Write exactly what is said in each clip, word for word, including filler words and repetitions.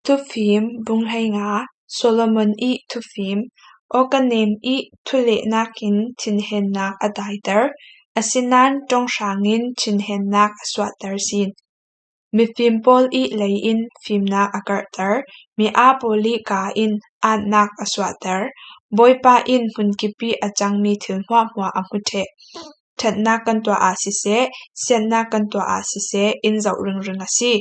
Thufim bung hleinga. Solomon ih thufim. Awkanem ih thulehnak in thinhennak a daiter, asinain ṭong hrangin thinhennak a suahter sin. Mifim pawl ih lei in fimnak a karhter, mi aa pawl ih kaa in aatnak a suahter. Bawipa in hmunkip ih a cangmi thil hmuahhmuah a hmu ṭheh. Ṭhatnak kan tuah ah siseh, siatnak kan tuah ah siseh, in zoh ringring a si.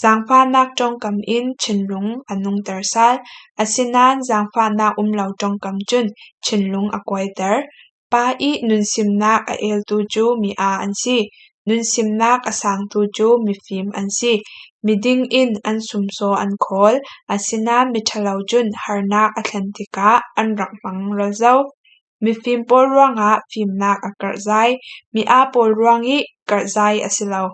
Zaangfahnak ṭongkam in thinlung a nungter sal, asinain zaangfahnak um lo ṭongkam cun thinlung a kuaiter. Pa ih nunsimnak a eltu cu mi aa an si, nunsimnak a sangtu cu mifim an si. Miding in an sumsaw an khawl, asinain miṭhalo cun harnak a thlen tikah an rak hmang relzo. Mifim pawl ruangah fimnak a karhzai, mi aa pawl ruang ih karhzai a si lo.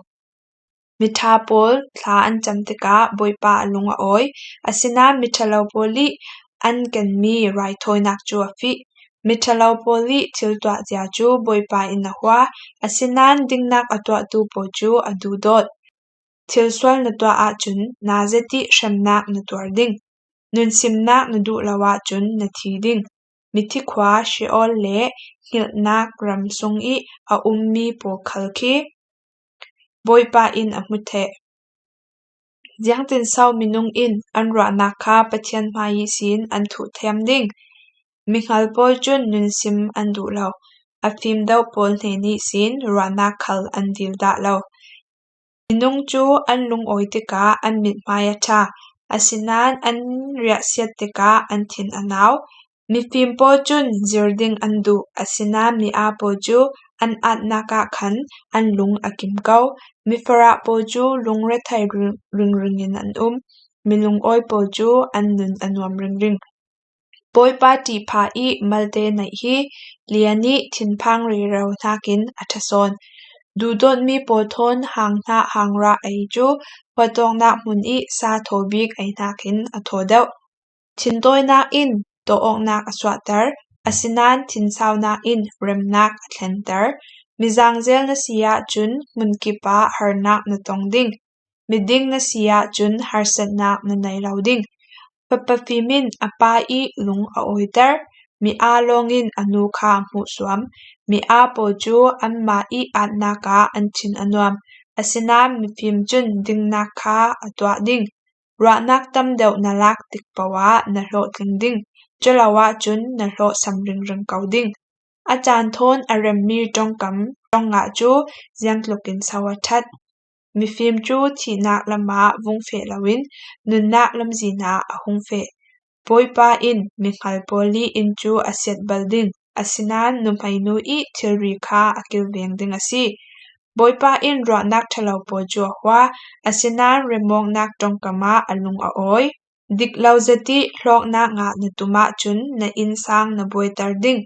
Miṭha pawl thla an cam tikah Bawipa a lung a awi, asinain miṭhalo pawl ih an kenmi raithawinak cu a fih. Miṭhalo pawl ih thil tuahzia cu Bawipa in a hua, asinain dingnak a tuahtu pawl cu a duhdawt. Thilsual na tuah ahcun naa zet ih hremnak na tuar ding. Nunsimnak na duh lo ahcun na thi ding. Mithi khua Sheol le hngilhnak ram sung ih a ummi pawl khal khi Bawipa in a hmu theh. Ziangtinso minung in an ruahnak kha Pathian hmai ihsin an thuhthiam ding? Mihngal pawl cun nunsim an duh lo, a fim deuh pawl hnen ihsin ruahnak khal an dil dah lo. Minung cu an lungawi tikah an mithmai a ṭha, asinain an riahsiat tikah an thin a nau. Mifim pawl cun zir ding an duh, asinain mi aa pawl cu an aatnak ah khan an lung a kim ko. Mifarah pawl cu lungrethei ring- ringring in an um, mi lungawi pawl cu an nun a nuam ringring. Bawipa ṭihpha ih malte naih hi lian ih thinphang rero hnakin a ṭha sawn. Duhdawtmi pawl thawn hanghnah hangrah ei cu huatawknak hmun ih sa thaw bik ei hnakin a thaw deuh. Thintawinak in tawawknak a suahter, asinain thinsaunak in remnak a thlenter. Mizangzel na si ahcun hmunkip ah harnak na tong ding. Miding na si ahcun harsatnak na nei lo ding. Fapa fim in a pa ih lung a awiter, mi aa lawng in a nu kha a hmuhsuam. Mi aa pawl cu anmah ih aatnak ah an thin a nuam, asinain mifim cun dingnak kha a tuah ding. Ruahnak tam deuh na lak tik paoh ah na hlawhtling ding, culo ahcun na hlawhsam ringring ko ding. A caan thawn a remmi ṭongkam ṭong ngah cu ziangtlukin so a ṭhat. Mifim cu thihnak lamah vung feh loin nunnak lamzin ah a hung feh. Bawipa in mihngal pawl ih inn cu a siat bal ding, asinain nuhmeinu ih thilri kha a kilveng ding a si. Bawipa in ruahnak ṭhalo pawl cu a hua, asinain remawknak ṭongkam ah a lung a awi. Dik lo zet ih hlawknak ngah na tum ahcun na innsang na buaiter ding.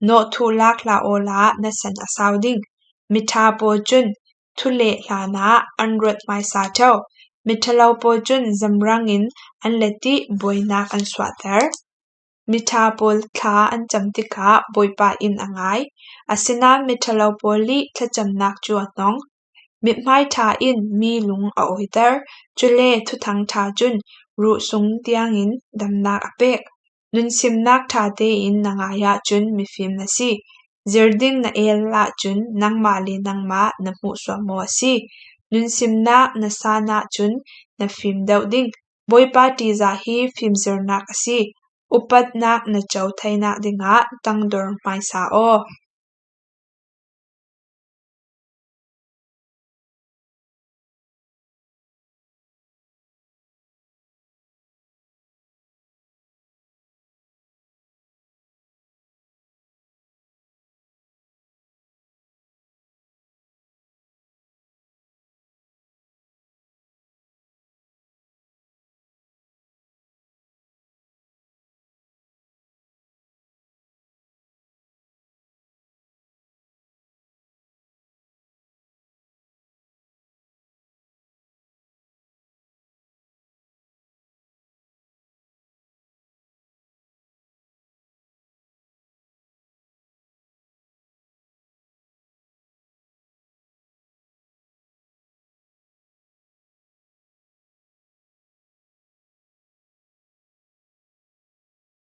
Nawhthuh lak hla awla na san a sau ding. Miṭha pawl cun thuleh hlanah an ruat hmaisa ṭheo. Miṭhalo pawl cun zamrang in an let ih buainak an suahter. Miṭha pawl thla an cam tikah Bawipa in a ngai, asinain miṭhalo pawl ih thlacamnak cu a hnong. Mithmai ṭha in mi lung a awiter, cule thuthang ṭha cun ruh sung tiangin damnak a pek. Nunsimnak ṭha tein na ngai ahcun mifim na si. Zir ding na el ahcun nangmah le nangmah na hmuhsuam maw a si. Nunsimnak na san ahcun na fim deuh ding. Bawipa ṭihzah hi fimzirnak a si. Upatnak na co theinak dingah tangdor hmaisa aw.